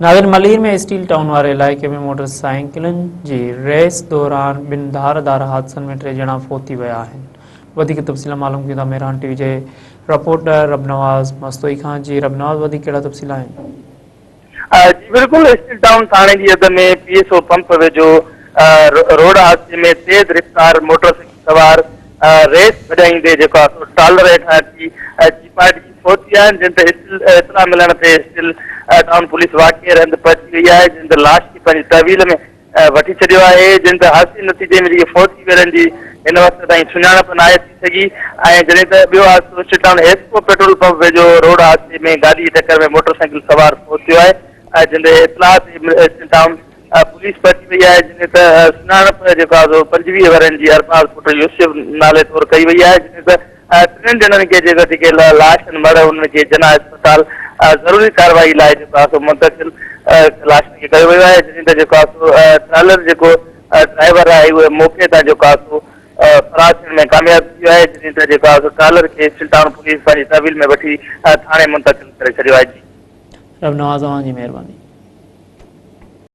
ناظرين Malir ۾ steel town واري علائقي ۾ موٽر سائيڪلن جي ريس دوران ٻن ڌار ڌار حادثن ۾ ٽي ڄڻا فوت ٿي ويا آهن وڌيڪ تفصيل معلوم ڪيون ٿا مهراڻ ٽي وي جي رپورٽر ربنواز مستوئي کان جي ربنواز وڌيڪ ڪهڙا تفصيل آهن. جي بلڪل اسٽيل ٽائون ٿاڻي جي حد ۾ پي ايس او پمپ ويجهو روڊ حادثي ۾ تيز رفتار موٽر سائيڪل سوار ريس ڀڄائيندي جيڪو آهي سو ٽرالر هيٺان اچي چيپاٽجي فوت ٿي ويا آهن جنهن تي اطلاع ملڻ تي اسٽيل ٽائون پوليس واقعي هنڌ پهچي وئي آهي جنهن تي لاش کي پنهنجي تحويل ۾ وٺي ڇڏيو آهي جنهن ته حادثي نتيجي ۾ جيڪي فوت ٿي ويلن جي هن وقت تائين سڃاڻپ ناهي ٿي سگهي ۽ جڏهن ته ٻيو حادثو steel town HESCO petrol pump ويجهو روڊ حادثي ۾ گاڏي جي ٽڪر ۾ موٽر سائيڪل سوار فوت ٿيو آهي جنهن تي اطلاع تي اسٽيل ٽائون پوليس پهچي وئي آهي جڏهن ته سڃاڻپ جيڪو آهي سو 25 ورهين جي ارباز پٽ يوسف نالي طور ڪئي وئي آهي جڏهن ته ٽنهي ڄڻن کي جيڪو جيڪي لاش آهن مڙهه انهن کي جناح اسپتال ضروري ڪارروائي لاء جيڪو آهي سو منتقل لاشن کي ڪيو ويو آهي جڏهن ته جيڪو آهي سو ٽرالر جيڪو ڊرائيور آهي اهو موقعي تان جيڪو آهي سو فرار ٿيڻ ۾ ڪامياب ٿي ويو آهي جڏهن ته جيڪو آهي سو ٽرالر کي اسٽيل ٽائون پوليس پنهنجي تحويل ۾ وٺي ٿاڻي منتقل ڪري ڇڏيو آهي جي. رب نواز اوهان جي مهرباني.